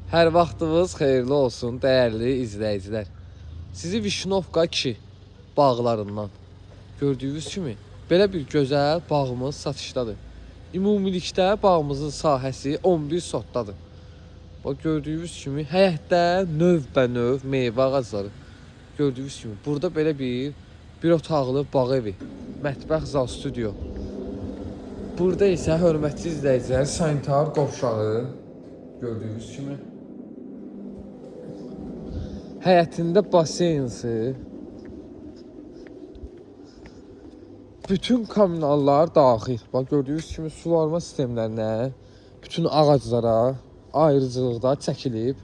Hər vaxtınız xeyirli olsun, dəyərli izləyicilər. Sizi Vişnovka 2 bağlarından gördüyünüz kimi belə bir gözəl bağımız satışdadır. Ümumilikdə bağımızın sahəsi 11 sotdadır. Bax gördüyünüz kimi həyətdə növbənöv meyvə ağacları. Gördüyünüz kimi burada belə bir otaqlı bağ evi, mətbəx, zal, studiyo. Burada isə hörmətli izləyicilər sanitar qovşağı gördüyünüz kimi. Həyətində baseynsi. Bütün kommunallar daxil. Bax gördüyünüz kimi suvarma sistemlərinə, bütün ağaclara ayrıcılıqda çəkilib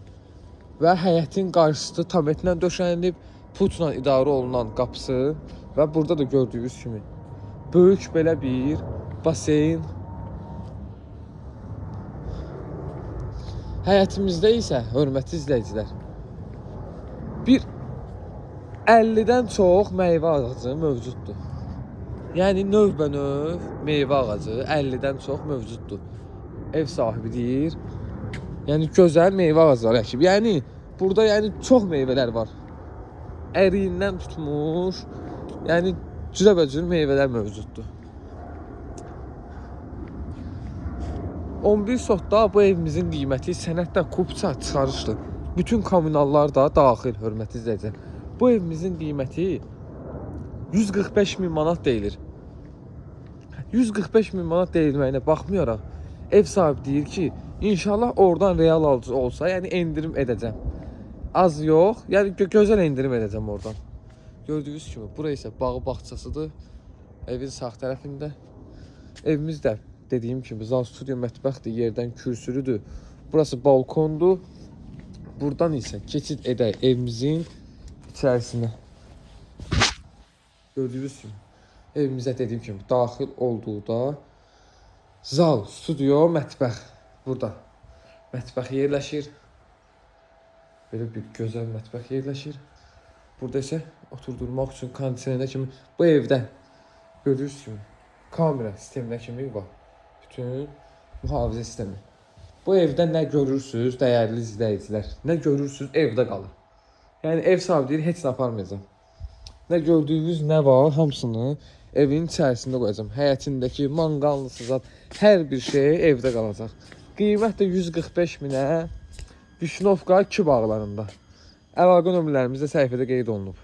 və həyətin qarşısı tametlə döşənilib, putla idarə olunan qapısı və burada da gördüyünüz kimi böyük belə bir baseyn. Həyətimizdə isə hörmətli izləyicilər bir 50-dən çox meyvə ağacı mövcuddur. Yəni növbənöv meyvə ağacı 50-dən çox mövcuddur. Ev sahibi deyir. Yəni gözəl meyvə ağacları əkib. Yəni burada yəni çox meyvələr var. Əriyindən tutmuş, yəni cürəbəcür meyvələr mövcuddur. 11 sotda bu evimizin qiyməti sənəddə kupça çıxarışdır. Bütün kommunallar da daxil, hörmətli izləyicilər. Bu evimizin qiyməti 145 min manat deyilir. 145 min manat deyilməyinə baxmayaraq ev sahibi deyir ki, inşallah oradan real alıcı olsa, yəni endirim edəcəm. Az yox, yəni gözəl endirim edəcəm oradan. Gördüyünüz kimi bura isə bağı bağçasıdır. Evin sağ tərəfində. Evimiz də dediyim kimi zal, studiyo, mətbəxdir, yerdən kürsülüdür. Burası balkondur. Buradan isə keçid edək evimizin içərisinə. Gördüyünüz kimi evimizə dediyim kimi daxil olduqda zal, studiyo, mətbəx burada. Mətbəx yerləşir. Belə bir gözəl mətbəx yerləşir. Burada isə oturdurmaq üçün kondisioner kimi bu evdə gördüyünüz kimi kamera sisteminə kimi var. Bütün mühafizə sistemi. Bu evdə nə görürsüz, dəyərli izləyicilər? Nə görürsüz, evdə qalır. Yəni ev sahibi deyir, heç nə aparmayacağam. Nə gördüyünüz nə var, hamısını evin içərisində qoyacağam. Həyətindəki manqallısı zat, hər bir şey evdə qalacaq. Qiymət də 145 minə Vişnovka 2 bağlarında. Əlaqə nömrələrimiz də səhifədə qeyd olunub.